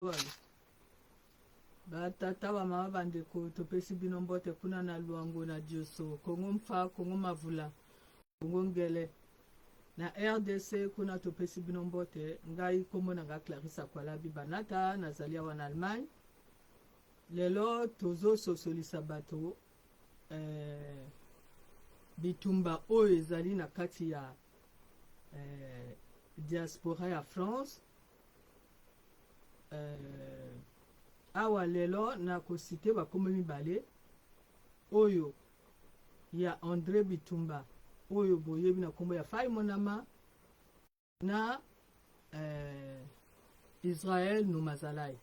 Ba tata ba mama ba ndeko topesi bino mbote kuna na Luango na Dioso Kongo Mfa Kongo Mavula Kongo Ngele na RDC kuna topesi bino mbote. Ngai kombo na nga Clarisse Akwalabi Banata, nazali awa na Allemagne. Lelo tozososolisa bato eh, bitumba oyo ezali na kati ya eh, diaspora ya France. Eh, awa lelo na kosite bakombo mibale oyo ya Andre Bitumba oyo boyebi na kombo ya Fay Monama na eh, Israël Numazalai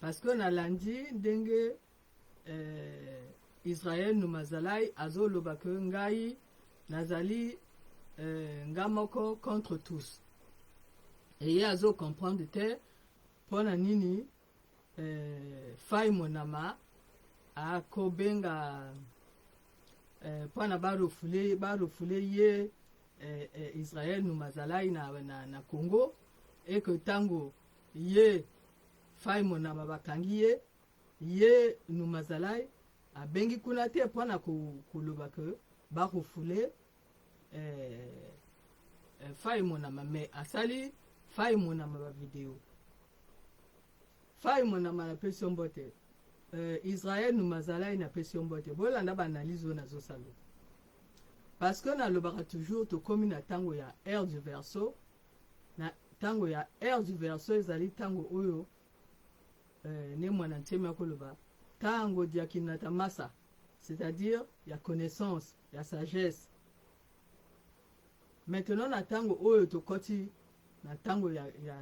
parce que nalandi ndenge eh, Israël Numazalai azoloba ke ngai nazali eh, nga moko contre tous eye azo comprendre te mpo na nini eh, Fay Monama akobenga eh, mpo na barefule barefule ye eh, eh, Israël Numazalai na, na, na Congo eke ntango ye Fay Monama bakangi ye Ye Numazalai abengi kuna te mpo na koloba ke ba refoule eh, eh, Fay Monama, mais asali Fay Monama ba video. Fay Monama napesi yo mbote. Eh, Israël Numazalai napesi yo mbote. Bolanda ba analyse oyo nazosala. Parce que nalobaka toujours tokomi na tango ya ère du verseau. Na tango ya ère du verseau ezali tango oyo eh, ne mwana nsemi akoloba tango diakinata masa, c'est-à-dire ya connaissance ya sagesse. Maintenant na tango oyo tokoti na tango ya, ya,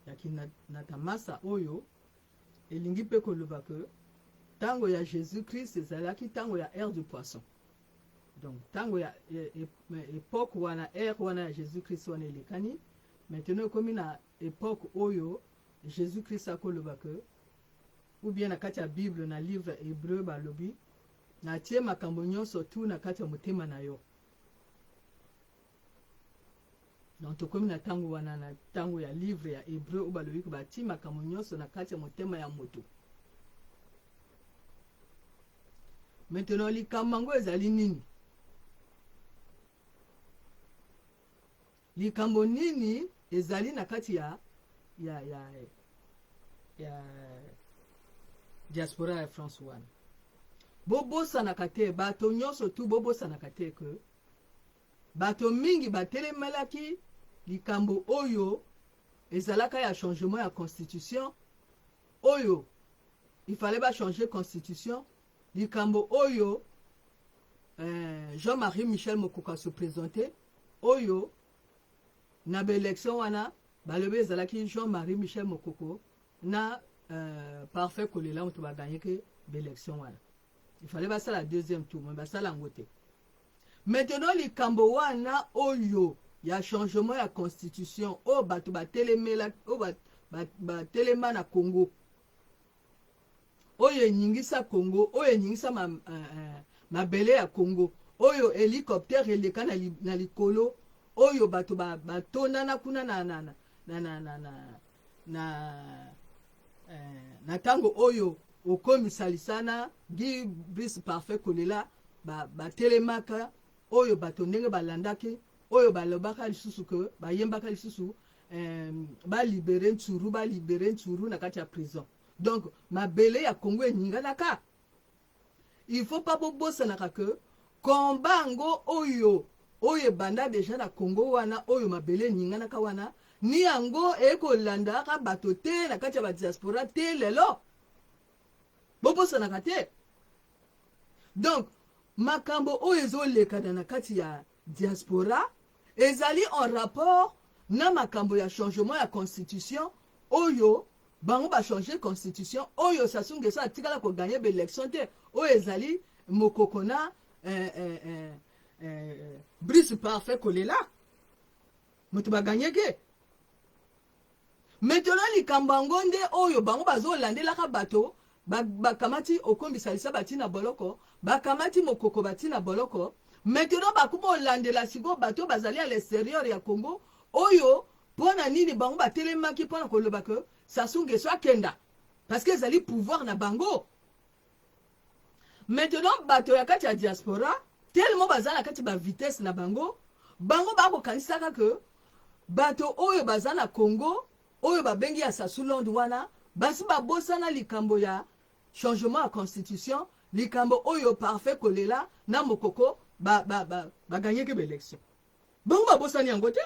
ya kinata masa oyo elingi mpe koloba ke tango ya Jésus Christ ezalaki tango ya ère du poisson. Donc tango ya époque wana, ère wana ya Jésus Christ wana elekani. Maintenant ekomi na époque oyo Jesus Christ akoloba que ou bien na kati ya Bible na livre ya Hebreu balobi natie makambo nyonso tu na kati ya motema na yo. Donc tokomi na tango wana, na tango ya livre ya Hebreu oyo balobi ke batie makambo nyonso na kati ya motema ya moto. Maintenant likambo yango ezali nini? Likambo nini ezali na kati ya ya ya ya diaspora ya France wana? Bobosanaka te, bato nyonso tu bobosanaka te ke bato mingi batelemelaki likambo oyo ezalaka ya changement ya constitution oyo il fallait ba changer constitution, likambo oyo eh, Jean-Marie Michel Mokoko a se présenter oyo na ba election wana balobi ezalaki Jean-Marie Michel Mokoko na euh, Parfait Kolela moto baganyeke ba election wana. Il fallait basala deuxième tour mais basala yango te. Maintenant likambo wana oyo ya changement ya constitution oyo bato batelemela oyo batelema na Congo oyo enyingisa Congo, oyo enyingisa ma, uh, mabele ya Congo, oyo helicoptère eleka na, li, na likolo, oyo bato batondana ba kuna na, na, na, na, na, na, na, na, eh, na ntango oyo okomisa lisana Guy Brice Parfait Kolela batelemaka ba oyo bato ndenge balandaki oyo balobaka lisusu ke bayembaka lisusu eh, balibere Ntsuru, balibere Ntsuru na kati ya prison. Donc mabele ya Congo eninganaka. Il faut pas bobosanaka que combat yango oyo oyo ebanda deja na Congo wana oyo mabele eninganaka wana ni yango ekolandaka bato te na kati ya ba diaspora te lelo. Bobosanaka te. Donc makambo oyo ezolekana na kati ya diaspora ezali en rapport na makambo ya changement ya constitution oyo bango ba changer constitution oyo Sassou Nguesso atikala ko gagner ba election te oyo ezali mokoko na eh, eh, eh, eh, Brice Parfait Kolela moto ba gagner ke. Maintenant likambo yango nde oyo bango bazolandelaka bato bakamati okombisalisa bati na boloko, bakamati mokoko bati na boloko. Maintenant bakomi olandela sikoyo bato bazali à l'extérieur ya Congo oyo. Mpo na nini bango batelemaki mpo na koloba ke Sassou Nguesso akenda? Parce que ezali pouvoir na bango. Maintenant bato ya kati ya diaspora tellement baza na kati ba vitesse na bango, bango bakokanisaka ke bato oyo baza na Congo oyo babengi ya Sassou Land wana basi babosana likambo ya changement ya constitution, likambo oyo Parfait Kolela na Mokoko ba gagneki ba élection. Bango babosani yango te.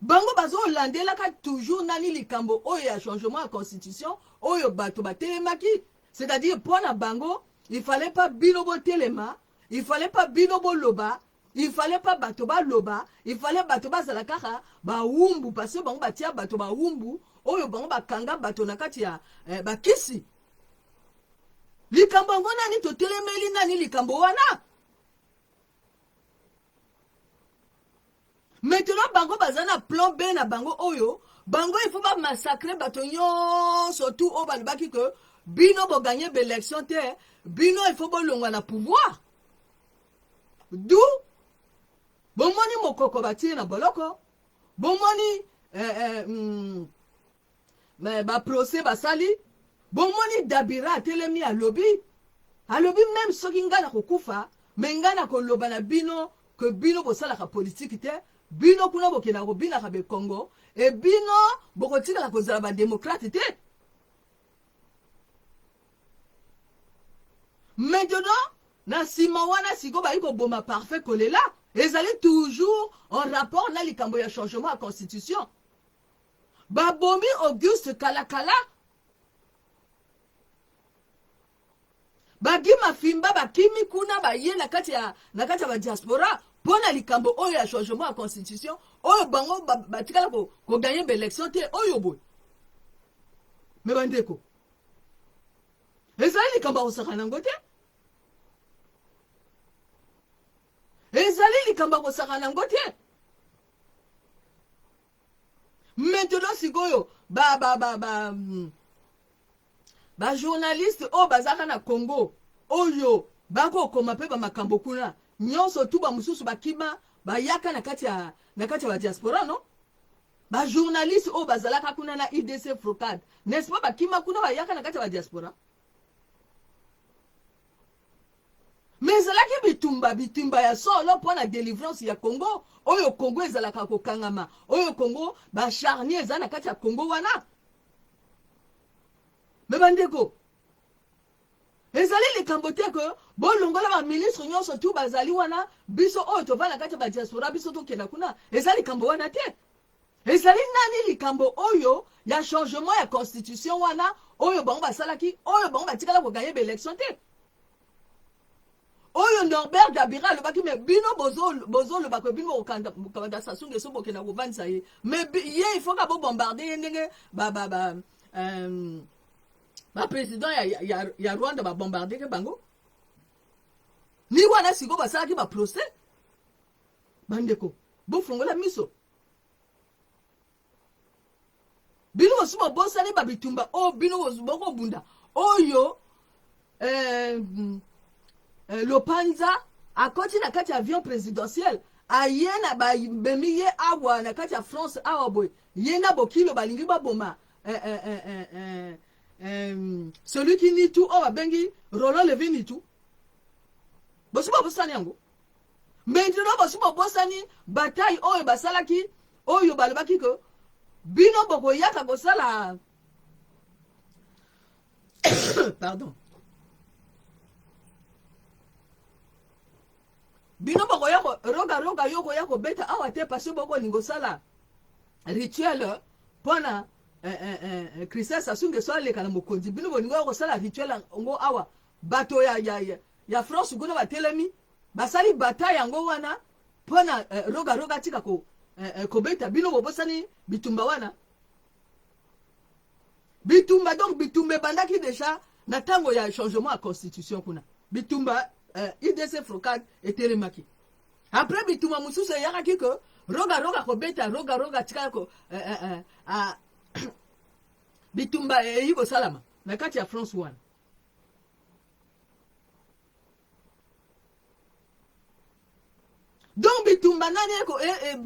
Bango bazolandelaka toujours nani likambo oyo ya changement ya constitution oyo bato batelemaki. C'est-à-dire mpo na bango, il fallait pas bino botelema, il fallait pas bino boloba, il fallait pas bato baloba, il fallait bato bazala kaka bawumbu, parce que bango batia bato bawumbu oyo bango bakanga bato na kati ya bakisi. Likambo yango nani totelemeli nani likambo wana? Maintenant bango baza na plan B na bango oyo bango il faut bamassacre bato nyonso tu oyo balobaki ke bino bogagner baélection te, bino il faut bolongwa na pouvoir. Du bomoni Mokoko batie na boloko, bomoni baprocès basali, bomoni Dabira atelemi, alobi même soki ngai na kokufa, me ngai na koloba na bino ke bino bosalaka politike te, bino kuna bokendaka kobinaka bekongo e bino bokotikala kozala badémocrate te. Maintenant na nsima wana sikoyo bayi koboma Parfait Kolela, ezali toujours en rapport na likambo ya changement ya constitution. Babomi Auguste Kalakala, bagima fimba, bakimi kuna, baye na kati ya badiaspora mpo na likambo oyo ya changement ya constitution oyo bango batikala kogagner baélection te oyo boye. Me bandeko, ezali likambo ya kosaka nango te, ezali likambo ya kosaka nango te. Maintenant sikoyo bajournaliste oyo bazalaka na Congo oyo bakokoma mpe bamakambo kuna nyonso tu, bamosusu bakima, bayaka na kati ya badiaspora. No bajournaliste oyo bazalaka kuna na UDC Frocad, n'est-ce pas, bakima kuna, bayaka na kati ya badiaspora. Mais ezalaki bitumba, bitumba ya solo mpo na délivrance ya Congo oyo. Congo ezalaka kokangama, oyo Congo bacharnier eza na kati ya Congo wana. Me bandeko, ezali likambo te ke bolongola baministre nyonso tu bazali wana, biso oyo tovanda na kati ya badiaspora, biso tokenda kuna. Eza likambo wana te. Ezali nani likambo oyo ya changement ya constitution wana oyo bango basalaki, oyo bango batikala kogagner baélection te, oyo Norbert Dabira alobaki: me bino bozoloba ke bino bokokanda Sassou Nguesso, bokenda kovandisa ye, me ye il faut ka bobombarde ye ndenge baprésident ya Rwanda babombardeke bango. Ni wana sikoyo basalaki baprocès. Bandeko, bofongola miso. Bino mosusu bobosani babitumba oyo bino bokobunda oyo Lopanza akoti na kati ya avion présidentiel, aye na bamemi ye awa na kati ya France awa boye, ye na Bokilo balingi baboma celui qui nie tout oyo babengi Roland Levi Nitu. Bosi bobosani yango. Maintenant bosi bobosani bataille oyo basalaki, oyo balobaki ke bino bokoyaka kosala, pardon, bino bokoya Roga Roga, yo koya kobeta awa te parce bokolinga osala rituel mpona Christian Sassou Nguesso aleka na mokonzi. Bino bolingi oya kosala rituel yango awa. Bato ya France kuna batelemi, basali bataille yango wana mpona Roga Roga atika kobeta. Bino bobosani bitumba wana, bitumba. Donc bitumba ebandaki déjà na ntango ya changement ya constitution kuna. Bitumba UDC Frocad etelemaki. Après bitumba mosusu eyakaki ke Roga Roga kobeta, Roga Roga atikala ko bitumba eyi kosalama na kati ya France wana. Donc bitumba nani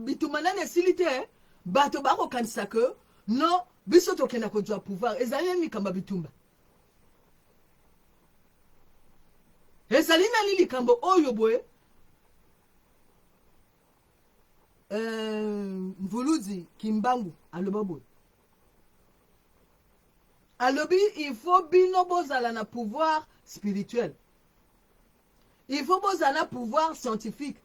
bitumba nani esili te. Bato bakokanisa ke non, biso tokenda kozwa pouvoir. Ezali nani likambo ya bitumba? Ezali nani likambo oyo boye? Mvuluzi Kimbangu aloba boye, alobi il faut bino bozala na pouvoir spirituel, il faut bozala na pouvoir scientifique,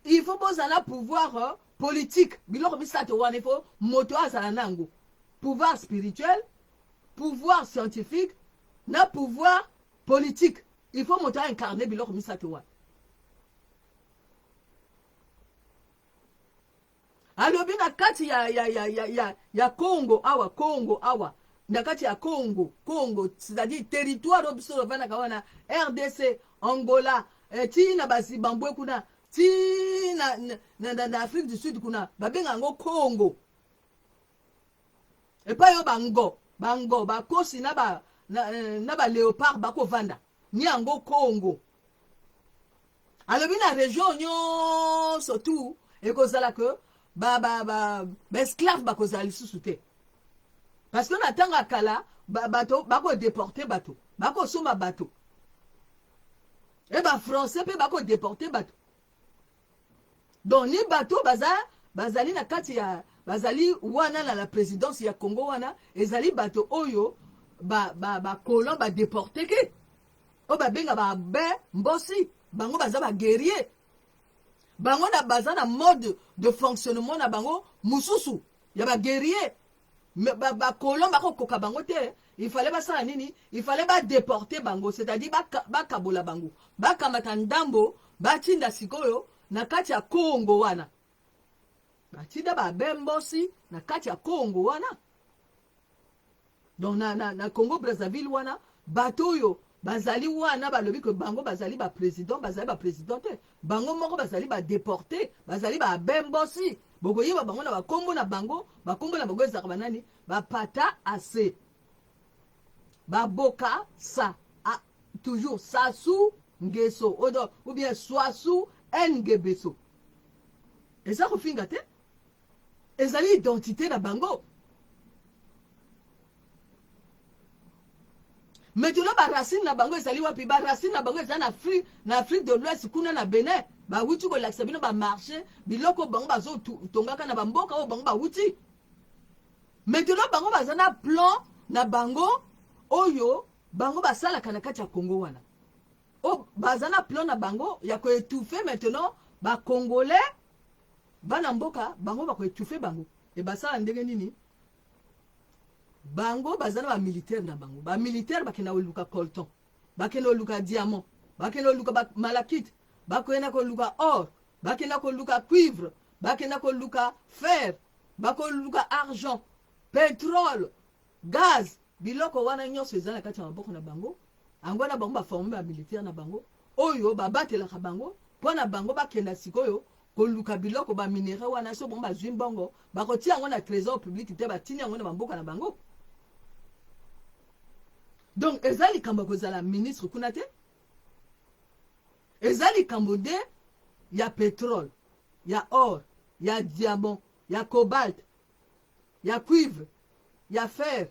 il faut bozala na pouvoir politique. Biloko misato wana il faut moto azala na yango: pouvoir spirituel, pouvoir scientifique na pouvoir politique. Il faut moto aincarne biloko misato wana. Alobi na kati ya Congo awa, Congo awa, na kati ya Congo, Congo c'est-à-dire territoire oyo biso tovandaka wana, RDC, Angola, ti na baZimbabwe kuna, ti na Afrique du Sud kuna, babenga yango Congo. Epai oyo bango bakosi na baléopard bakovanda, ni yango Congo. Alobi na région nyonso tu ekozala ke baesclave bakozala lisusu te, parce que na ntango ya kala bato bakodéporter bato, bakosomba bato, e bafrançais mpe bakodéporter bato. Donc ni bato baza bazali na kati ya bazali wana na la présidence ya Congo wana, ezali bato oyo bacolon ba badéporter ke oyo babenga babe mbosi. Bango baza baguerrier, bango na baza na mode de fonctionnement na bango mosusu ya baguerrier. Bacolon bakokoka bango te. Il fallait basala nini? Il fallait badéporter bango, c'est-à-dire bakabola bango, bakamata ndambo, batinda sikoyo na kati ya Congo wana, batinda babembosi na kati ya Congo wana. Donc na Congo Brazzaville wana, bato oyo bazali wana balobi ke bango bazali baprésident, bazali baprésident te. Bango moko bazali badéporté, bazali babembosi. Bokoyeba bango na bakombo na bango. Bakombo na bango ezalaka banani? Bapata ase, baboka sa a, toujours Sasu Ngeso odo ou bien Swasu Ngebeso. Eza kofinga te, ezali identité na bango. Maintenant baracine na bango ezali wapi? Baracine na bango eza na Afrique de l'Ouest kuna, na Benin. Bawuti kolakisa bino bamarché, biloko bango bazotongaka na bamboka oyo bango bawuti. Maintenant bango baza na plan na bango oyo bango basalaka na kati ya Congo wana, oyo baza na plan na bango ya koétouffer maintenant bacongolais, bana mboka. Bango bakoétouffer bango. E basala ndenge nini? Bango baza na bamilitaire na bango. Bamilitaire bakenda koluka coltan, bakenda koluka diamant, bakenda koluka malachite, bakenda koluka or, bakenda koluka cuivre, bakenda koluka fer, bakoluka argent, pétrole, gaz. Biloko wana nyonso eza na kati ya maboko na bango. Yango wana bango baforme bamilitaire na bango oyo babatelaka bango mpo na bango bakenda sikoyo koluka biloko, baminerai wana. So bango bazwi mbongo, bakotia yango na trésor public te, batindi yango na bamboka na bango. Donc eza likambo ya kozala ministre kuna te, eza likambo nde ya pétrole, ya or, ya diamant, ya cobalt, ya cuivre, ya fer,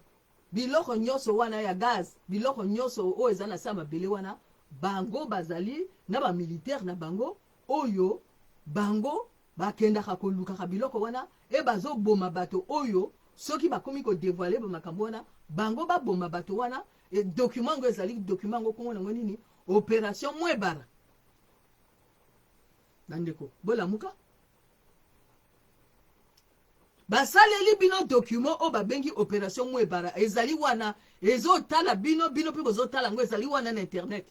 biloko nyonso wana, ya gaz, biloko nyonso oyo eza na se ya mabele wana. Bango bazali na bamilitaire na bango oyo bango bakendaka kolukaka biloko wana. E bazoboma bato oyo soki bakomi kodévoiler bamakambo wana, bango baboma bato wana. E document yango ezali document yango kombo nango nini? Opération Mwebara. Bandeko, bolamuka. Basaleli bino document oyo babengi Opération Mwebara. Ezali wana, ezotala bino, bino mpe bozotala yango, ezali wana na internet.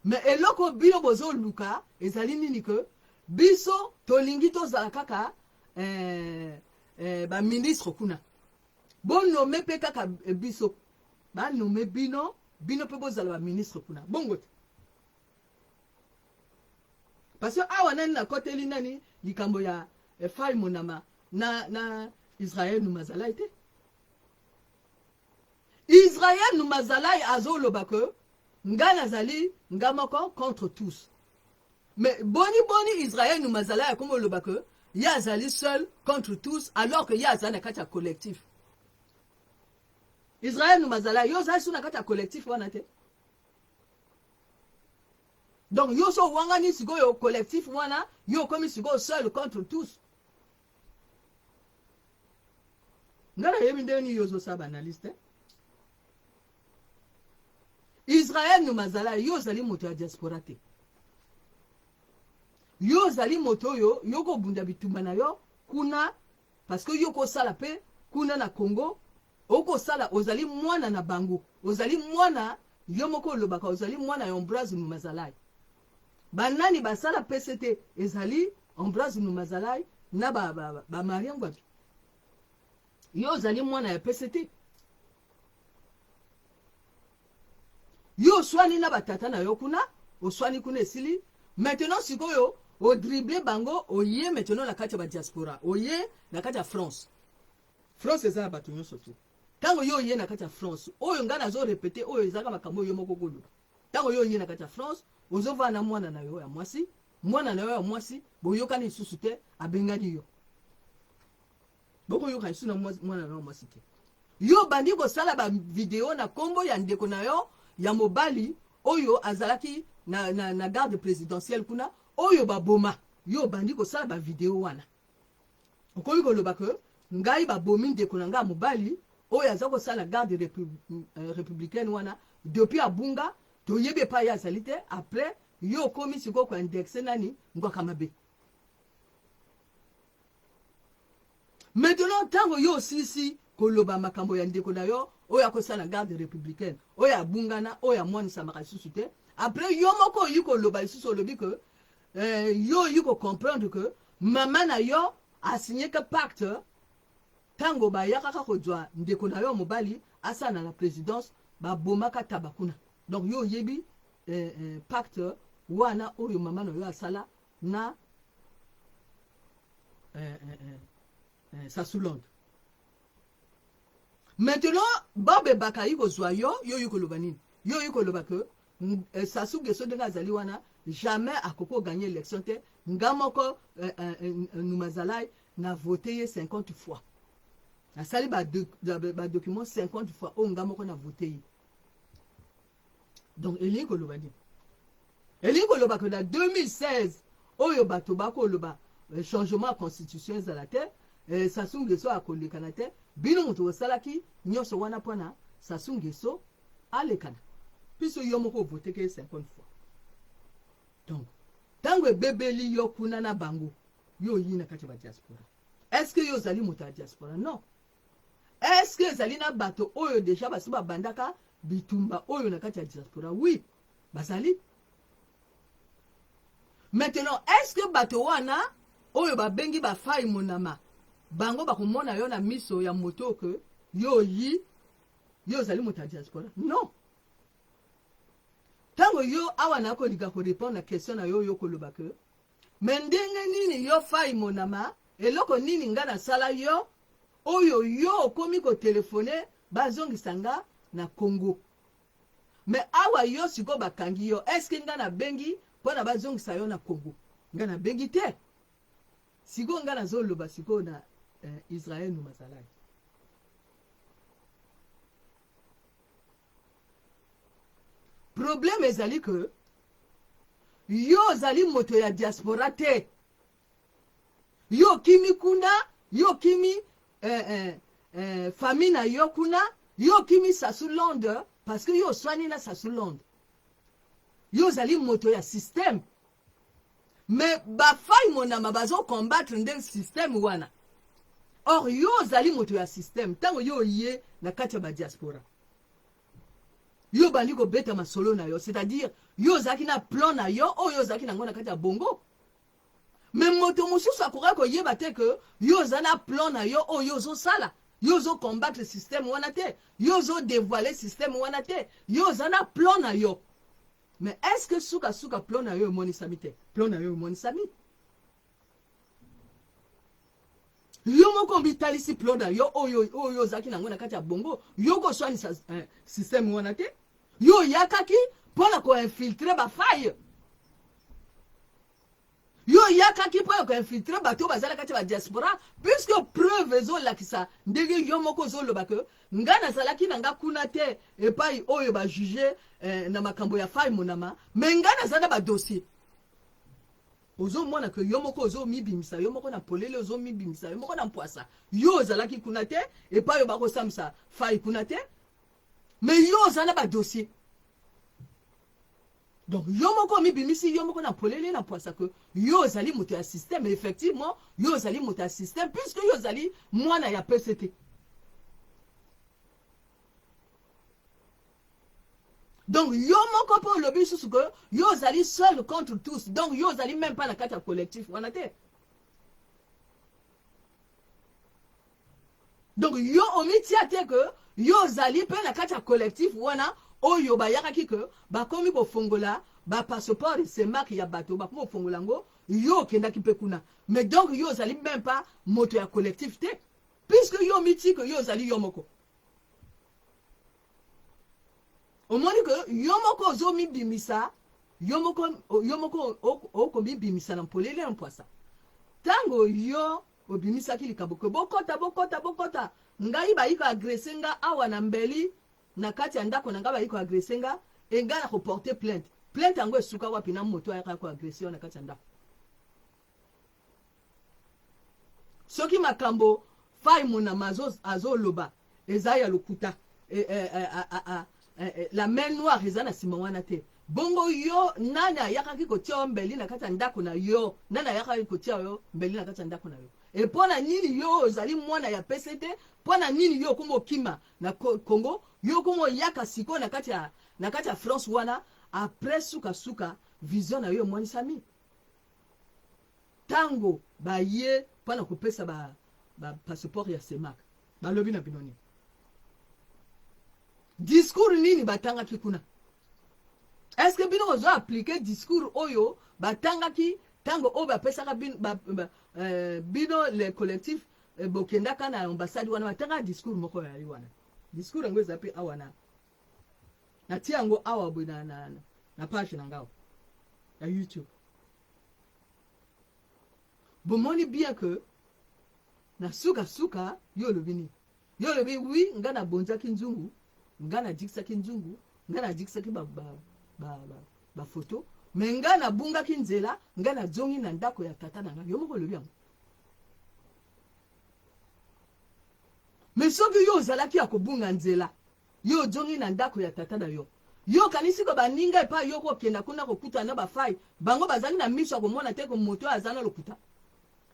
Mais eloko bino bozoluka ezali nini? Ke biso tolingi tozala kaka baministre kuna, bonommer mpe kaka biso, banommer bino, bino mpe bozala baministre kuna. Bongo te, parce que awa nani nakoteli nani likambo ya Efai Monama na Israel Numazalai te. Israel Numazalai azoloba ke nga nazali nga moko contre tous. Mais boni boni Israel Numazalai akomi oloba ke ye azali seul contre tous, alors que ye azali na kati ya collectif. Israel Numazala, yo ozali su na kati ya collectif wana te. Donc yo so owangani sikoyo collectif wana, yo okomi sikoyo seul contre tous. Ngai nayebi ndenge nini yo ozosala baanalyse te. Israel Numazala, yo ozali moto ya diaspora te. Yo ozali moto oyo yo kobunda bitumba na yo kuna, parce que yo kosala pe kuna na Congo, okosala, ozali mwana na bango, ozali mwana, yo moko olobaka ozali mwana ya Ambroise Numazalai. Banani basala PCT ezali Ambroise Numazalai na ba, ba, ba, ba Marien Ngouabi. Yo ozali mwana ya PCT. Yo oswani na batata na yo kuna, oswani kuna esili. Maintenant sikoyo odrible bango, oye maintenant na kati ya ba diaspora, oye na kati ya France. France eza ya bato nyonso tu. Tango yo oye na kati ya France, oyo nga nazo répéter, oyo ezaka makambo yo moko koloba. Tango yo oye na kati ya France, ozovanda na mwana na yo ya mwasi, mwana na yo ya mwasi boyokani lisusu te, abengani yo. Bokoyoka lisusu na mwana na yo mwasi te. Yo obandi kosala ba video na kombo ya ndeko na yo ya mobali oyo azalaki na, na, na garde présidentielle kuna, oyo baboma. Yo obandi kosala ba video wana. Okoki koloba ke ngai babomi ndeko na ngai ya mobali oyo aza kosala garde républicaine wana depuis abunga, toyebi epai ye azali te. Après yo okomi sikoyo koindexe nani Ngwaka Mabe. Maintenant ntango yo osilisi koloba makambo ya ndeko na yo oyo akosala garde républicaine, oyo abungana, oyo amwanisamaka lisusu te, après yo moko oyi koloba lisusu, olobi ke yo oyi kocomprendre ke mama na yo asigneke pacte ntango bayakaka kozwa ndeko na yo mobali asala na présidence, babomaka taba kuna. Donc yo oyebi pacte wana oyo mama na yo asala na Sassou Londres. Maintenant babebaka yi kozwa yo, yo yi koloba nini? Yo yi koloba ke Sassou Nguesso ndenge azali wana jamais akoki kogagner élection te. Nga moko Numazalai na vote ye 50 fois, nasali ba document 50 fois oyo nga moko na vote ye. Donc elingi koloba nini? Elingi koloba ke na 2016 oyo bato bakoloba changement ya constitution ezala te, Sassou Nguesso akolekana te. Bino moto bosalaki nyonso wana mpona Sassou Nguesso alekana, biso yo moko ovoteke ye 50 fois. Donc ntango ebebeli yo kuna na bango, yo oyi na kati ya badiaspora. Est-ce que yo ozali moto ya diaspora? Non. Est-ce que ezali na bato oyo deja basi babandaka bitumba oyo na kati ya diaspora? Oui, bazali. Maintenant, est-ce que bato wana oyo babengi bafai monama, bango bakomona yo na miso ya moto ke yo oyi, yo ozali moto ya diaspora? Non. Ntango yo awa nakolinga korépondre na question na yo, yo koloba ke me ndenge nini yo fai monama, eloko nini nga nasala yo oyo yo okomi kotelefone bazongisa nga na Congo? Me awa yo sikoyo bakangi yo, est-ce nga nabengi mpona bazongisa yo na Congo? Nga nabengi te. Sikoyo nga nazoloba sikoyo na Israel Numazalai. Problème ezali ke yo ozali moto ya diaspora te. Yo okimi kuna, yo okimi famille na yo kuna, yo okimi Sassou Londres parce que yo oswani na Sassou Londres. Yo ozali moto ya système. Mais bafai monama bazo combattre nde système wana. Or yo ozali moto ya système. Ntango yo oye na kati ya ba diaspora, yo obandi kobeta masolo na yo, c'est-à-dire yo ozalaki na plan na yo oyo ozalaki nango na kati ya bongo. Mais moto mosusu akoka koyeba te ke yo oza na plan na yo oyo ozosala. Yo ozo combattre système wana te, yo ozo dévoiler système wana te, yo oza na plan na yo. Mais est-ce que suka suka plan na yo emonisami te? Plan na yo emonisami. Yo moko omitalisi plan na yo oyo oyo ozalaki nango na kati ya bongo, yo koswanisa système wana te. Yo oyakaki mpona koinfiltre bafaille. Yo oyakaki mpo ya koinfiltre bato oyo bazala kati ya badiaspora, puisque preuve ezolakisa ndenge yo moko ozoloba ke nga nazalaki na nga kuna te epai oyo bajuge eh, na makambo ya Fay Monama, me nga naza na badossier. Ozomona ke yo moko ozomibimisa yo moko na polele, ozomibimisa yo moko na mpwasa. Yo ozalaki kuna te epai oyo bakosambisa Fay kuna te, me yo oza na badossier. Donc yo moko omibimisi yo moko na polele na mpwasa que yo ozali moto ya système. Effectivement yo ozali moto ya système puisque yo ozali mwana ya PCT. Donc yo moko mpe olobi lisusu que yo ozali seul contre tous, donc yo ozali même pas na kati ya collectif wana te. Donc yo omitia te que yo ozali mpe na kati ya collectif wana oyo bayakaki ke bakomi kofongola ba passeport semak ya bato, bakomi kofongola yango, yo okendaki mpe kuna. Mais donc yo ozali même pas moto ya collectif te, puisque yo omiti ke yo ozali yo moko. Omoni ke yo moko ozomibimisa yo moko, yo moko okomibimisa na mpolele na mpwasa. Ntango yo obimisaki likambo ke bokota bokota bokota, ngai bayi koagrese nga awa na mbeli na kati ya ndako na ngai, bayi koagrese nga e ngai na koporte plainte. Plainte yango esuka wapi na moto ayaka koagrese yo na kati ya ndako? Soki makambo Fay Monama azoloba eza ya lokuta, la main noire eza na nsima wana te, bongo yo nani ayakaki kotia yo mbeli na kati ya ndako na yo? Nani ayakaki kotia yo mbeli na kati ya ndako na yo? E mpo na nini yo ozali mwana ya PCT? Mpo na nini yo okoma okima na Congo? Yo okoma oyaka sikoyo na kati ya, na kati ya France wana après sukasuka vision na yo emonisami ntango baye mpo na kopesa ba, ba passeport ya CEMAC. Balobi na bino nini? Discours nini batangaki kuna? Est-ce que bino bozo appliquer discours oyo batangaki ntango oyo bapesaka bino, ba, ba, bino le collectif bokendaka na ambassade wana, batangaka discours moko yali wana? Discours yango eza mpe awa na natia yango awa boye na, na, na, na page na ngao ya YouTube. Bomoni bien que na suka suka yo olobi nini? Yo olobi oui, nga nabonzaki nzungu, nga najikisaki nzungu, nga najikisaki ba, ba, ba, ba, ba photo, me nga nabungaki nzela, nga nazongi na ndako ya tata na nga. Yo moko olobi yango. Me soki yo ozalaki ya kobunga nzela, yo ozongi na ndako ya tata na yo, yo okanisi ko baninga epai yo kokenda kuna kokutana na bafai, bango bazalaki na miso ya komona te ko moto oyo aza na lokuta?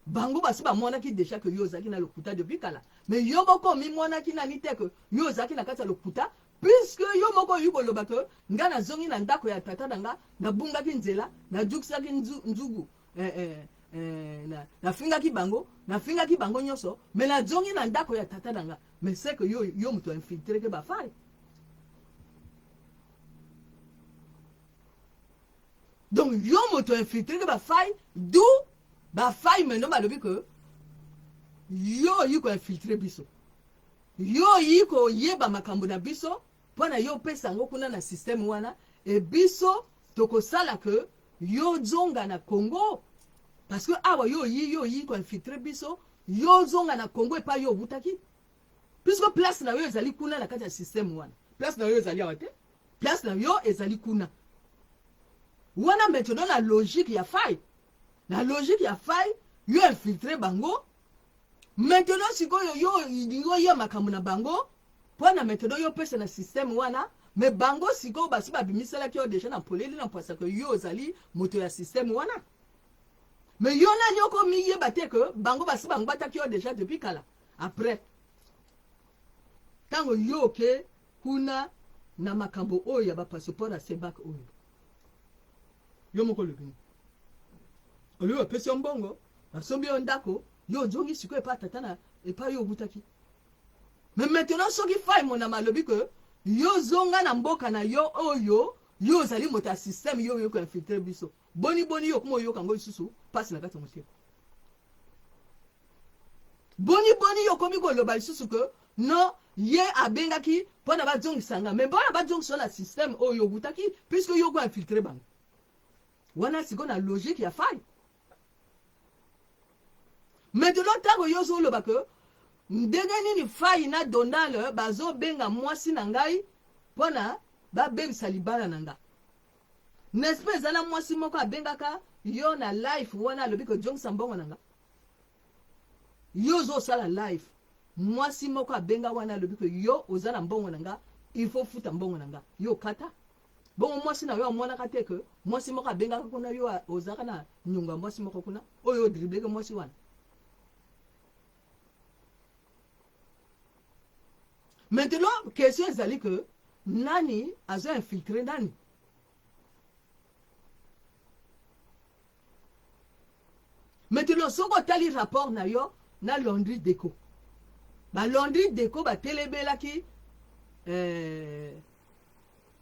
Bango basi bamonaki deja ke yo ozalaki na lokuta depuis kala, mais yo moko omimonaki nani te ke yo ozalaki na kati ya lokuta, puisque yo moko oyi koloba ke nga nazongi na ndako ya tata na nga, nabungaki nzela, najukisaki nzugu, nafingaki bango, nafingaki bango nyonso, mais nazongi na ndako ya tata na nga. Mais c'est que yo, yo moto infiltre ke bafai. Donc yo moto infiltre ke bafai, d'où bafai maintenant balobi ke yo oyi koinfiltre biso, yo oyi koyeba makambo na biso mpo na yo opesa yango kuna na système wana, e biso tokosala ke yo zonga na Congo, parce que awa yo oyi, yo oyi koinfiltre biso, yo zonga na Congo epai yo owutaki, puisque place na yo ezali kuna na kati ya système wana. Place na yo ezali awa te, place na yo ezali kuna wana. Maintenant na logique ya fai, na logique ya fai, yo infiltre bango. Maintenant sikoyo yo olingi oya makambo na bango mpo na maintenant yo opesa na système wana, me bango sikoyo basi babimiselaki yo deja na polele na mpwasa ke yo ozali moto ya système wana. Me yo nani okomiyeba te ke bango basi bangbataki yo deja depuis kala? Après ntango yo oke kuna na makambo oyo ya bapasseport ya CEMAC oyo yo moko olobi nini? Olobi bapesi yo mbongo, basombi yo ndako, yo ozongi sikoyo epai tata na epai yo owutaki. Mais maintenant soki Fay Monama alobi ke yo zonga na mboka na yo oyo yo ozali moto ya système, yo oyo koinfiltre biso, boni boni yo okoma oyoka yango lisusu mpasi na kati ya motema? Boni boni yo okomi koloba lisusu ke non, ye abengaki mpona bazongisa nga, mais mpona bazongisa na système oyo owutaki, puisque yo koinfiltre bango wana sikoyo na logique ya Fay. Maintenant ntango yo ozoloba ke ndenge nini Fayi na Donald bazobenga mwasi na ngai mpona babebisa libala na nga. N'est-ce pas eza na mwasi moko abengaka yo na life wana alobi ke jongisa mbongo na nga. Yo ozosala life mwasi moko abenga wana alobi ke yo oza na mbongo na nga il faut futa mbongo na nga yo kata bongo mwasi na yo amonaka te ke mwasi moko abengaka kuna yo ozalaka na nyongo ya mwasi moko kuna oyo odribleke mwasi wana maintenant question ezali ke nani azo infiltre nani Maintenant soki otali rapport na yo na Landry Deco, ba Landry Deco batelebelaki eh,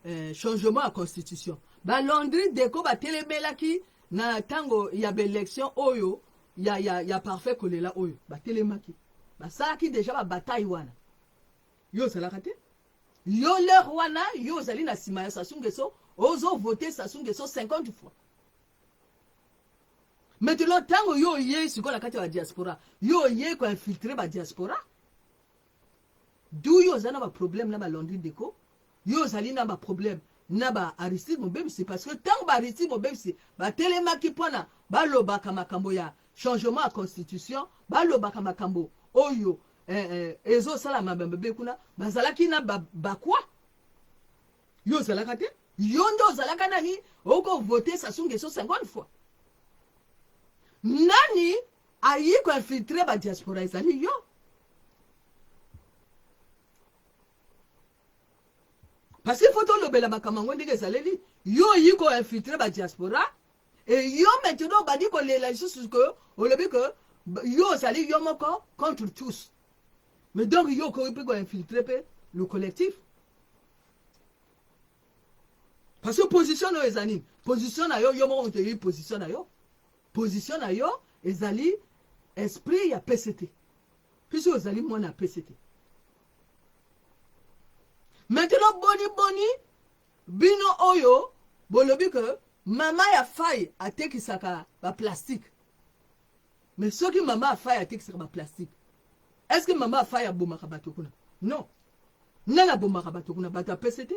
eh, changement ya constitution. Ba Landry Deco batelebelaki na tango ya ba election oyo ya, ya, ya parfait kolela oyo batelemaki basalaki deja ba bataille wana. Yo ozalaka te? Yo l'heure wana yo ozali na sima ya Sassou Nguesso, ozo voter Sassou Nguesso 50 fois. Maintenant ntango yo oyei sikoyo na kati ya badiaspora, yo oyei koinfiltre badiaspora, du yo oza na baproblème na balandri deco, yo ozali na baproblème na ba Aristide Mobebisi, parce que ntango ba Aristide Mobebisi batelemaki mpona balobaka makambo ya changement ya constitution, balobaka makambo oyo eh, eh, ezosalama mabe kuna, bazalaki na bakwa ba yo ozalaka te yo nde ozalaka nani oko vote Sassou Nguesso 50 fois nani ayi ko infiltre ba diaspora ezali yo parce que faut tolobela makambo yango ndenge ezaleli yo oyi ko infiltre ba diaspora e yo maintenant obandi kolela lisusu ke olobi ke yo ozali yo moko contre tous mais donc yo okoki mpe ko infiltre mpe le collectif parce que position na yo eza nini position na yo yo moko moto oyebi position na yo position na yo ezali esprit ya pct puisque ozali mwana ya pct maintenant boni boni bino oyo bolobi ke mama ya fai atekisaka baplastique mais soki mama ya fai atekisaka baplastique est ce que mama ya fai abomaka bato kuna non Nani abomaka bato kuna? Bato ya PCT.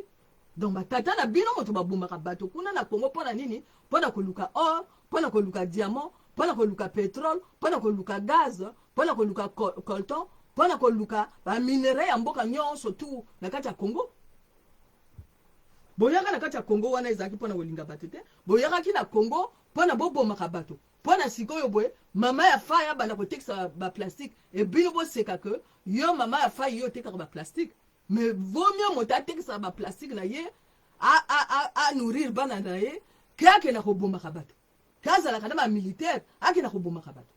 Donc ba tata na bino moto babomaka bato kuna na Congo mpo na nini? Mpo na koluka or, mpo na koluka diamant, mpo na koluka petrole, mpo na koluka gaz, mpo na koluka coltan, mpo na koluka ba minerais ya mboka nyonso tout na kati ya Congo. Boyaka na kati ya Congo wana ezalaki mpo na kolinga bato te. Boyakaki na Congo mpo na bobomaka bato. Mpo na sikoyo boye mama ya Faye abanda kotekisa ba plastique et bino boseka que yo mama ya Faye yo otekaka ba plastique mais vaut mieux moto atekisaka ba plastique na ye a, a, a, a nourrir bana na ye ke akenda kobomaka bato ke azalaka na ba militaire akenda kobomaka bato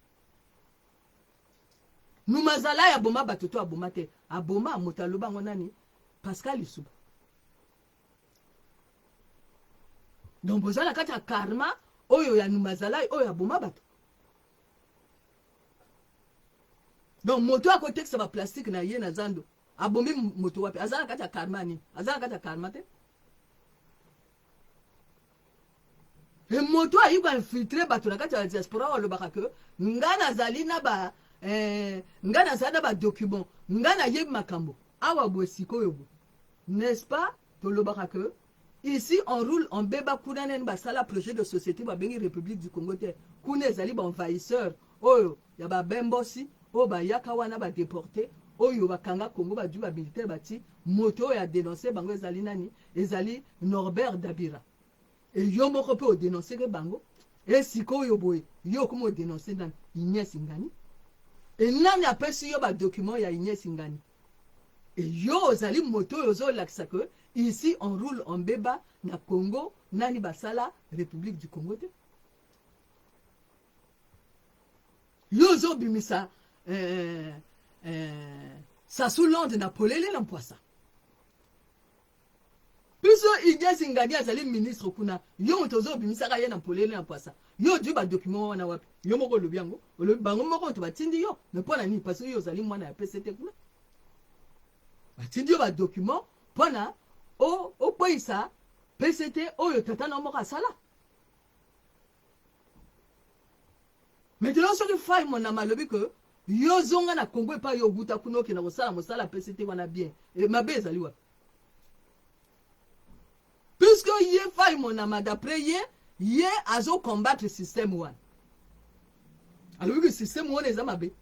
Numazalai aboma bato to aboma te aboma moto aloba yango nani Pascal Lisuba donc boza na kati ya karma oyo ya numazalai oyo aboma bato donc moto akotekisa baplastique na ye na zando abomi moto wapi aza na kati ya karma nini aza na kati ya karma te e moto ayi koinfiltre bato na kati ya diaspora oyo alobaka ke nga nazali na ba eh, nga nazali na badocument nga nayebi makambo awa boye sikoyo boye n'est-ce pas tolobaka que ici on roule en beba kuna nani basala projet de société babengi république du congo te kuna ezali baenvahisseur oyo ya babembosi oyo bayaka wana badeporte oyo bakanga congo badui bamilitaire bati moto oyo adenonse bango ezali nani ezali norbert dabira e yo moko mpe odenonseke bango e sikoyo boye yo okoma odenonse nani ignes ngani e nani apesi yo badocument ya ignes ngani E yo ozali moto oyo ozolakisa que ici on roule en beba na Congo nani basala Republique du Congo te. Yo ozobimisa eh, eh, Sassou Londres na polele na mpwasa. Biso Ignace Ngadi azali ministre kuna, yo moto ozobimisaka ye na polele na mpwasa. Yo ozwi ba document wana wapi? Yo moko olobi yango, olobi bango moko moto batindi yo. Mais mpo na nini? Parce que yo ozali mwana ya PCT kuna. Batindi yo ba document mpo na okweyisa PCT oyo tata na yo moko asala. Maintenant soki Fay Monama alobi que yo zonga na Congo epai yo owuta kuna okenda kosala mosala apesi te wana bien, e, mabe ezali wapi? Puisque ye Fay Monama d'après ye, ye azo combattre système wana. Alobi que système wana eza mabe.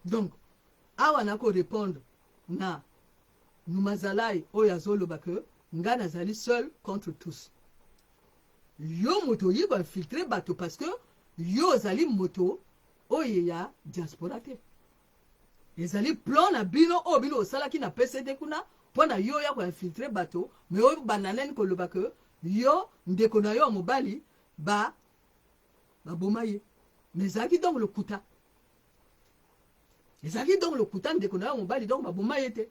Donc awa nako répondre na Numazalai oyo azoloba que nga nazali seul contre tous. Yo moto oyi ko infiltrer bato parce que yo ozali moto oyo ya diaspora te. Ezali plan na bino oyo bino osalaki na PCD kuna mpo na yo ya ko infiltrer bato, mais oyo banda nani koloba que yo ndeko na yo ya mobali ba baboma ye. Mais ezalaki donc lokuta. Ezalaki donc lokuta ndeko na yo mobali donc baboma ye te.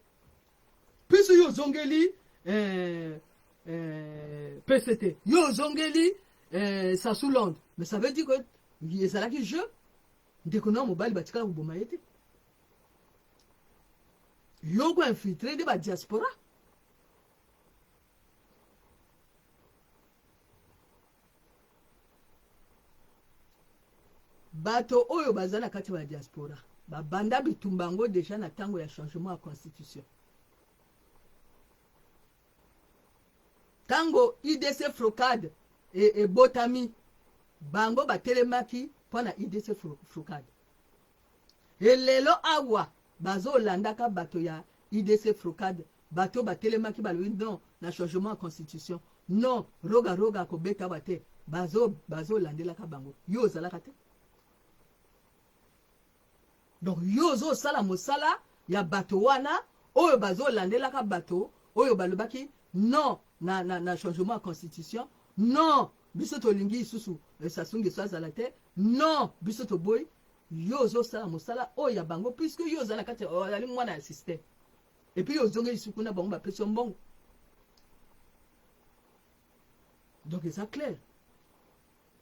Puisque yo ozongeli eh, eh, PCT, yo ozongeli eh, Sassou Londres, mais ça veut dire que ezalaki jeu ndeko na yo mobali batikala koboma ye te. Yo ko infiltrer nde ba diaspora. Bato oyo baza na kati ya ba diaspora babanda bitumba yango deja na tango ya changement ya constitution. Tango IDC Frocad ebotami, bango batelemaki mpo na IDC Frocad. E lelo awa bazolandaka bato ya IDC Frocad, bato batelemaki balobi non na changement ya constitution, non roga roga akobeta awa te, bazo bazolandelaka bango. Yo ozalaka te? Donc yo ozosala mosala ya bato wana oyo bazolandelaka bato oyo balobaki non na, na, na changement ya constitution, non biso tolingi lisusu eh, Sassou Nguesso azala te, non biso toboyi. Yo ozosala mosala oyo ya bango puisque yo oza na kati, ozali mwana ya système, et puis yo ozongeli lisusu kuna bango bapesi yo mbongo. Donc eza clair,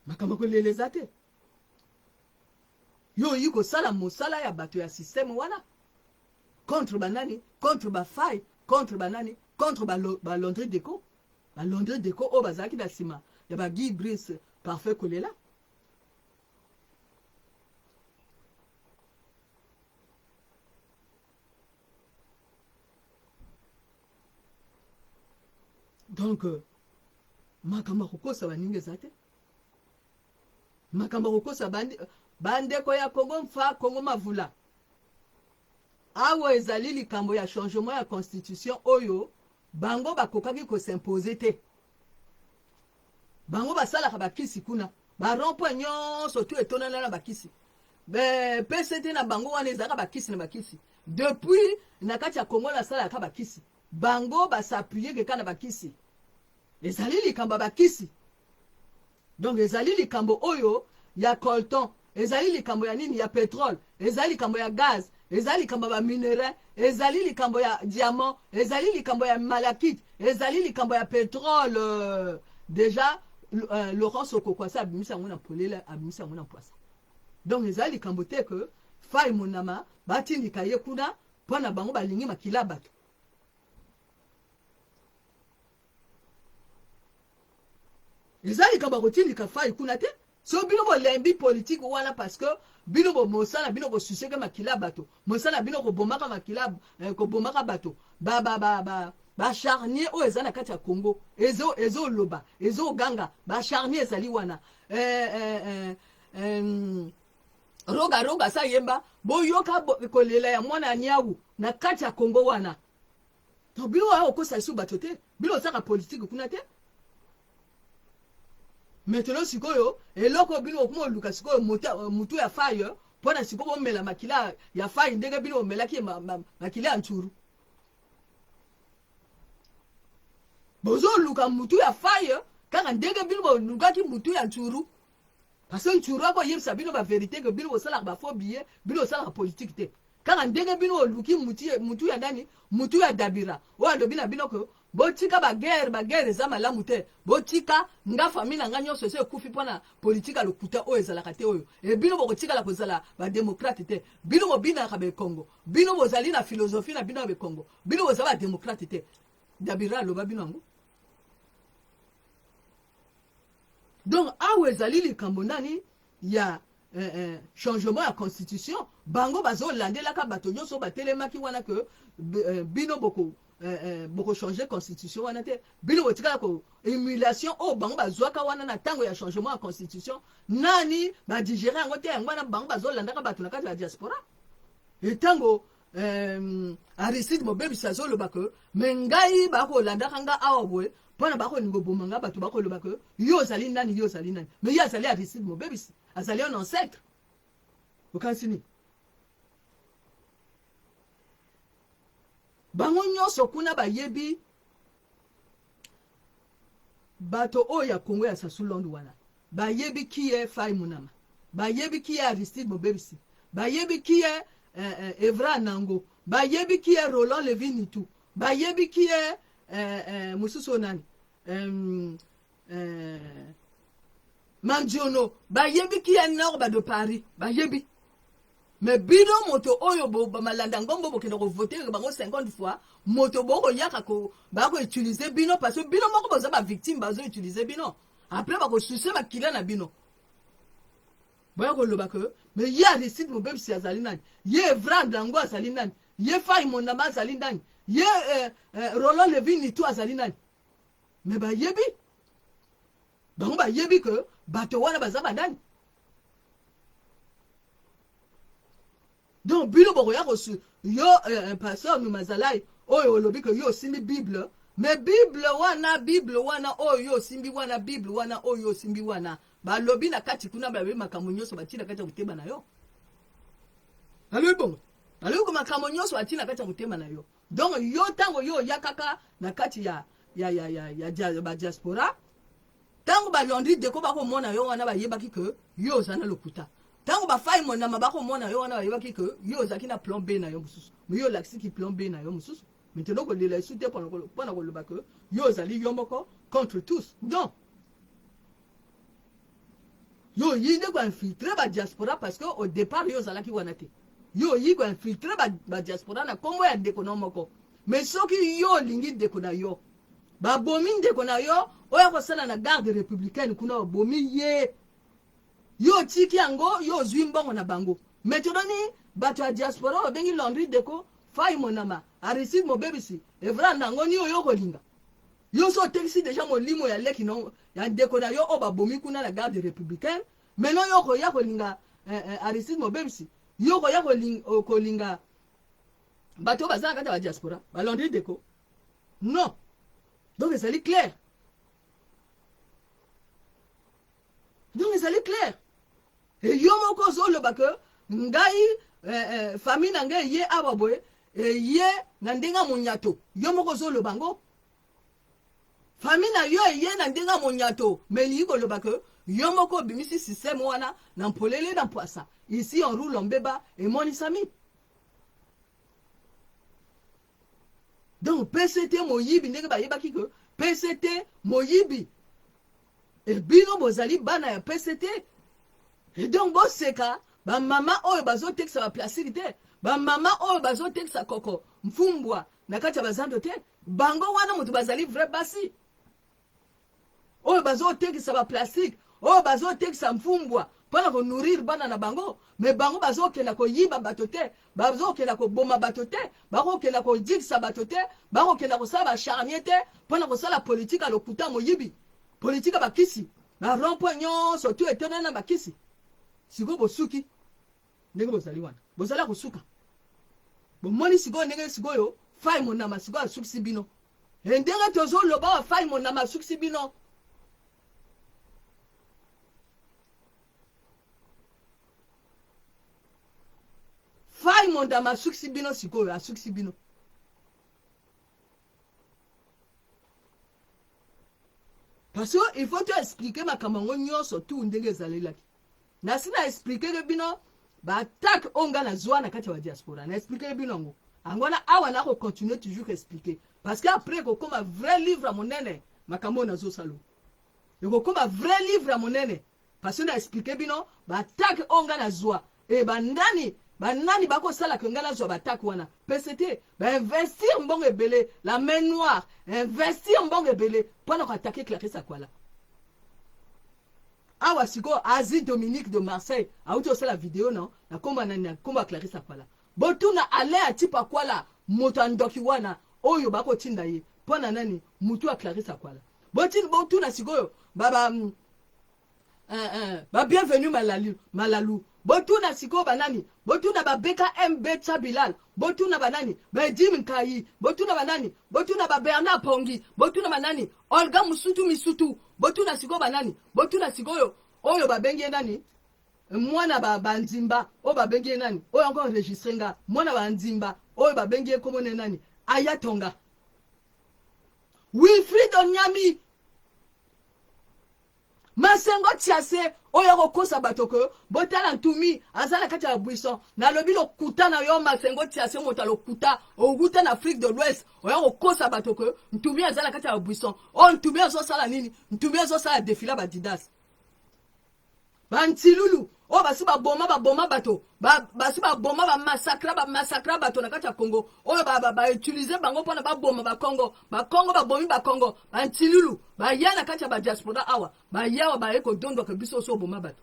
makambo kolela eza te. Yo oyi kosala mosala ya bato ya système wana contre banani, contre bafai, contre banani, contre balondre deco, balondre deco oyo bazalaki na nsima ya ba Guy Brice Parfait Kolela. Donc makambo ya kokosa baninga eza te, makambo ya kokosa bandeko ya Congo mfa Congo mavula. Awa ezali likambo ya changement ya constitution oyo bango bakokaki kosimpose te. Bango basalaka bakisi kuna, ba rond-point nyonso tu etonana na bakisi. PCT na bango wana ezalaka bakisi na bakisi. Depuis na kati ya Congo nasalaka bakisi. Bango basappuyer kaka na bakisi. Ezali likambo ya bakisi. Donc ezali likambo oyo ya colton, ezali likambo ya nini, ya petrole, ezali likambo ya gaz, ezali likambo ya ba minerais, ezali likambo ya diamant, ezali likambo ya malachite, ezali likambo ya petrole. Déjà Laurent Sokoko asi abimisi yango na polele, abimisi yango na mpwasa. Donc ezali likambo te que Fay Monama batindika ye kuna mpo na bango balingi makila bato. Eza likambo ya kotindika Fay kuna te. So bino bolembi politique wana parce que bino bo mosala bino kosuseke makila bato, mosala bino kobomaka makila, kobomaka bato ba ba ba ba ba charnier oyo eza na kati ya Congo ezo ezoloba ezoganga ba charnier ezali wana roga roga sa yemba boyoka kolela ya mwana ya niawu na kati ya Congo wana. Donc bino oya kokosa lisusu bato te, bino osaka politique kuna te. Maintenant sikoyo eloko bino okoma oluka sikoyo mutu ya Faye mpona sikoyo bomela makila ya Faye ndenge bino bomelaki makila ya Ntshuru. Bozoluka mutu ya Faye kaka ndenge bino bolukaki mutu ya Ntshuru. Parce que Ntshuru akoyebisa bino ba vérité que bino bosalaka ba faux billets, bino bosalaka politique te. Kaka ndenge bino oluki mutu ya nani, mutu ya Dabira oyo alobi na bino que botika ba guerre, ba guerre eza malamu te, botika nga famille na nga nyonso esi ekufi mpona politique ya lokuta oyo ezalaka te oyo. E bino bokotikala kozala ba démocrate te, bino bobinaka ba Kongo, bino bozali na philosophie na bino ya ba Kongo, bino bozala ba démocrate te. Dabira aloba bino yango. Donc awa ezali likambo nani ya eh, eh, changement ya constitution. Bango bazolandelaka bato nyonso batelemaki wana ke eh, bino boko eh, eh, boko changer constitution wana te, bino botikala ko humiliation oyo bango bazwaka wana na ntango ya changement ya constitution, nani badigere yango te. Yango wana bango bazolandaka bato na kati ya diaspora. Etango eh, Aristide Mobebisi azoloba ke me ngai bakolandaka nga awa boye mpona bakolinga oboma nga, bato bakoloba ke yo ozali nani, yo ozali nani, me ye azali Aristide Mobebisi, azali un ancêtre. Okanisi nini? Bango nyonso kuna bayebi bato oyo ya Kongo ya Sassou Londo wana, bayebi ki ye Fai Munama, bayebi ki ye Aristide Mobebisi, bayebi ki ye eh, eh, Evra Nango, bayebi ki ye Roland Levi Nitu, bayebi ki ye eh, eh, mosusu oyo nani, eh, eh, Mandiono, bayebi ki ye Norba de Paris, bayebi. Me bino moto oyo malanda ngombo bokende kovote bango 50 fois, moto bokoyaka ko bakoutilize bino parce que bino moko boza bavictime, bazoutilize bino après bakosuse makila na bino. Boya koloba ke me ye Aristide Mobebisi azali nani, ye Evrand yango azali nani, ye Fai Mondama azali nani, ye eh, eh, Roland Levi Nitu azali nani. Me bayebi bango, bayebi ke bato wana baza banani. Donc bino bokoya kosu yo eh, pasteur Numazalai oyo olobi ke yo osimbi Bible, mais Bible wana, Bible wana oyo yo osimbi wana, Bible wana oyo osimbi wana, balobi na kati kuna, balobi makambo nyonso batie na kati ya motema na yo. Balobi bongo, balobi ko makambo nyonso batie na kati ya motema na yo. Donc yo ntango yo oyakaka na kati ya ya ya ya ya, ya ba diaspora, ntango balondi deko bakomona yo wana, bayebaki ke yo oza na lokuta. Ntango bafai monama bakomona yo wana, bayebaki ke yo ozalaki na plan B na yo mosusu, me yo olakisiki plan B na yo mosusu. Maintenant kolela esu te mpona koloba ke yo ozali yo moko contre tous. Non, yo oyi nde koinfiltre badiaspora parce que au départ yo ozalaki wana te. Yo oyi koinfiltre badiaspora na nkombo ya ndeko na moko. Mais soki yo olingi ndeko na yo, babomi ndeko na yo oyo akosala na garde républicaine kuna, babomi ye, yo otiki yango, yo ozwi mbongo na bango. Maintenant ni bato ya diaspora babengi Landry Deko, Fai Monama, Aristide Mobebisi, Evra Nango, ni oyo kolinga yo so otekisi deja molimo ya leki no ya ndeko na yo oyo babomi kuna na garde républicaine. Maintenant yo koya kolinga eh, eh, Aristide Mobebisi, yo koya kolinga, kolinga bato oyo baza na kati ya badiaspora, balandri Deko, non. Donc ezali clair, donc ezali clair. E yo moko ozoloba ke ngai eh, eh, famille na ngai eye awa boye, eye na ndenge ya monyato. Yo moko ozoloba ngo famille na yo eye na ndenge ya monyato, me elingi koloba ke yo moko obimisi système wana na mpolele na mpwasa. Ici on roule mbeba emonisami. Donc PCT moyibi, ndenge bayebaki ke PCT moyibi, e bino bozali bana ya PCT. E donc boseka bamama oyo bazotekisa baplastique te, bamama oyo bazotekisa koko mfumbwa na kati ya bazando te. Bango wana moto bazali vrai basi oyo bazotekisa baplastique, oyo bazotekisa mfumbwa mpona konourrir bana na bango. Me bango bazokenda koyiba bato te, bazokenda koboma bato te, bakokenda kodikisa bato te, bakokenda kosala bacharnier te mpona kosala politike ya lokuta, moyibi, politike ya bakisi, barond-point nyonso tu etondana na bakisi. Sikoyo bosuki ndenge bozali wana, bozali kosuka. Bomoni sikoyo ndenge sikoyo Fai Monama sikoyo asukisi bino. E ndenge tozoloba wa Fai Monama asukisi bino. Fai Mondama asukisi bino sikoyo, asukisi bino. Parce que il faut to expliquer makambo yango nyonso tu ndenge ezalelaki. Nasi na expliquer bino baattaque oyo ngai nazwa na kati ya badiaspora, na expliquer bino yango. Yango wana awa nako continuer toujours expliquer parce que après ekokoma vrai livre ya monene. Makambo oyo nazosala ekokoma vrai livre ya monene parce que na expliquer bino baattaque oyo ngai nazwa e bandani banani bakosalaka ngai nazwa baattaque wana. PCT bainvestir mbongo ebele, la main noire investir mbongo ebele mpona koattaquer Clarisse Akwala. Awa sikoyo Asie Dominique de Marseille auti osala video na na komba nani, na komba Clarisse Akwala. Botuna Alain Atipa Akwala, moto ya ndoki wana oyo bakotinda ye mpo na nani, mutu ya Clarisse Akwala. Botuna, botuna sikoyo ba ba ba bienvenu malalu, malalu. Botuna sikoyo banani, botuna ba BKMB Tchabilal, botuna banani, ba Edim Nkayi, botuna banani, botuna ba Bernard Pongi, botuna banani, Olga Musutu Misutu, botuna sikoyo banani, botuna sikoyo oyo babengi ye nani, mwana ba banzimba oyo babengi ye nani, oyo encore enregistre nga, mwana banzimba oyo babengi ye komona ye nani, Ayatonga Wilfried Onyami Masengo Tiase oyo akokosa bato ke botala Ntumi aza na kati ya buisson. Nalobi lokuta na yo Masengo Tiase, moto ya lokuta, owuta na Afrique de l'Ouest, oya kokosa bato ke Ntumi aza na kati ya buisson. Oyo Ntumi azosala nini? Ntumi azosala defile ba Adidas. Bantilulu oyo basi baboma baboma bato, basi baboma bamassacra bamassacra bato na kati ya Congo, oyo bautilize ba, ba bango mpona baboma bakongo, bakongo babomi bakongo. Bantilulu baya na kati ya badiaspora awa, bayawa baye kodondwaka biso oso oboma bato.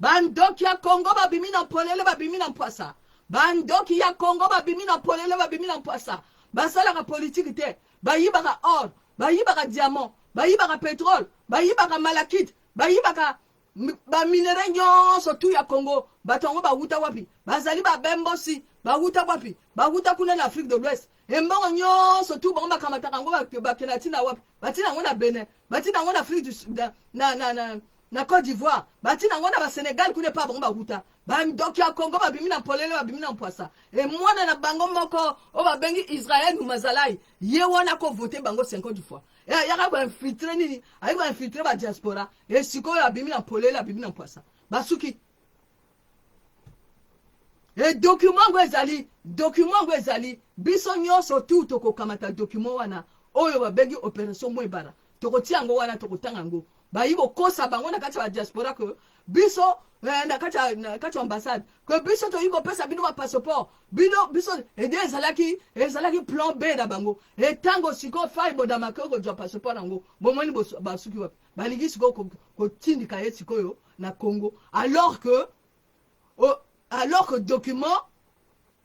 Bandoki ya Congo babimi na polele, babimi na mpwasa. Bandoki ya Congo babimi na polele, babimi na mpwasa. Basalaka politiki te, bayibaka or, bayibaka diamant, bayibaka petrole, bayibaka malachite, bayibaka baminere nyonso tu ya Congo. Bato yango bawuta wapi? Bazali babembosi, bawuta wapi? Bawuta kuna na Afrique de l'Ouest. Embongo nyonso tu bango bakamataka yango, bakenda ntina wapi? Batina yango na Benin, batina yango na Afrique du na, na, na, na, na Côte d'Ivoire, batina yango na basenegal kuna epa bango bawuta. Bandoki ya Congo babimi na polele, babimi na mpwasa. E mwana na bango moko oyo babengi Israel Numazalai, ye wana akovote bango 50 fois. E ayaka koinfiltre nini? Ayaki koinfiltre ba diaspora. E sikoyo abimi na polele, abimi na mpwasa, basuki. E document yango ezali, document yango ezali, biso nyonso tu tokokamata document wana oyo babengi opération Mwebara, tokotia yango wana, tokotanga yango. Bayi kokosa bango na kati ya diaspora ke biso na kati ya ambassade ke biso toyi kopesa bino ba passeport bino biso ede ezalaki, ezalaki plan B na bango. Etango sikoyo fai bodamake okozwa passeport yango, bomoni basuki wapi? Balingi sikoyo kotindika ye sikoyo na Congo, alors que alors que document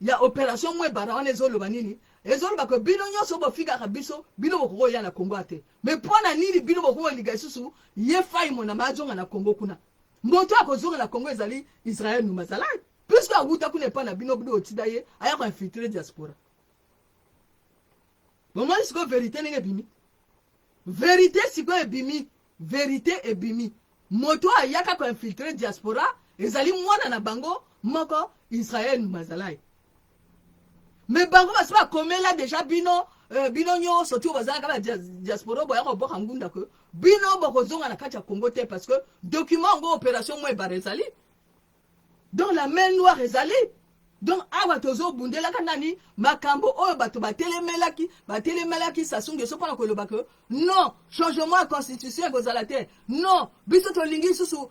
ya opération Mwebara wana ezoloba nini? Ezoloba ke bino nyonso bofikaka biso, bino bokoki koya na Congo te. Mais mpo na nini bino bokoki kolinga lisusu ye fai monama azonga na Congo kuna? Moto akozonga na Congo ezali Israel Numazalai, puisque awuta kuna epai na bino, bino otinda ye aya koinfiltre diaspora. Bomoni sikoyo verité ndenge ebimi, verité sikoyo ebimi, verité ebimi. Moto ayaka koinfiltre diaspora ezali mwana na bango moko Israel Numazalai. Me bango basi bakomela deja bino, bino nyonso ti bazalaka ba diaspora boya koboka ngunda ke bino bokozonga na kati ya Congo te, parce que document yango opération Mwebara ezali, donc la main noire ezali. Donc awa tozobundelaka nani? Makambo oyo bato batelemelaki, batelemelaki Sassou Nguesso mpona koloba ke non, changement ya constitution ekozala te, non, biso tolingi lisusu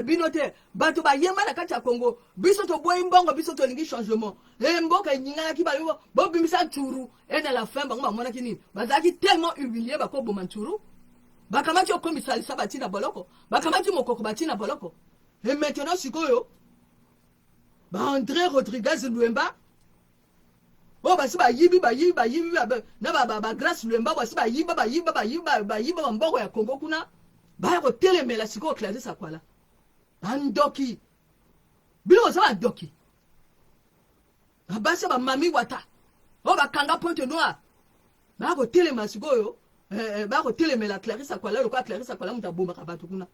bino te. Bato bayemba na kati ya Congo, biso toboyi mbongo, biso tolingi changement. E mboka enyinganaki, bayo bobimisa nturu. E na la fin bango bamonaki nini? Bazalaki tellement humilie, bakoboma nturu, bakamati okomisalisa bati na boloko, bakamati mokoko bati na boloko. E maintenant sikoyo ba André Rodriguez Luemba oyo basi bayibi, bayibi, bayibi na ba Grace Luemba, basi bayiba, bayiba, bayiba, bayiba bambongo ya Congo kuna, baya kotelemela sikoyo Clarisse Akwala. Bandoki, bino boza bandoki, babasi ya bamami wata oyo bakanga Pointe Noire, baya kotelema sikoyo, baya kotelemela Clarisse Akwala lokola Clarisse Akwala moto abomaka bato kuna.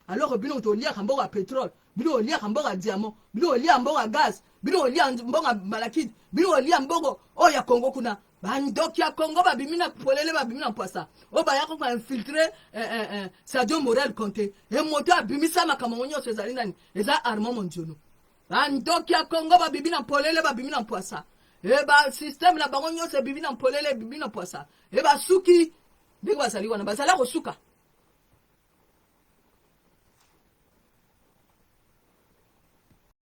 Alors bino moto oliaka mbongo ya pétrole, bino oliaka mbongo ya diamant, bino olia mbongo ya gaz, bino olia mbongo ya malachite, bino olia mbongo oyo ya Congo kuna. Bandoki ya Congo babimi na polele, babimi na mpwasa, oyo bayaka koinfiltre Sadio Morel Conte. E moto abimisa makambo yango nyonso ezali nani? Eza Armand Mondiono. Bandoki ya Congo babimi na polele, babimi na mpwasa. E ba système na bango nyonso ebimi na polele, ebimi na mpwasa. E basuki ndenge bazali wana, bazali kosuka.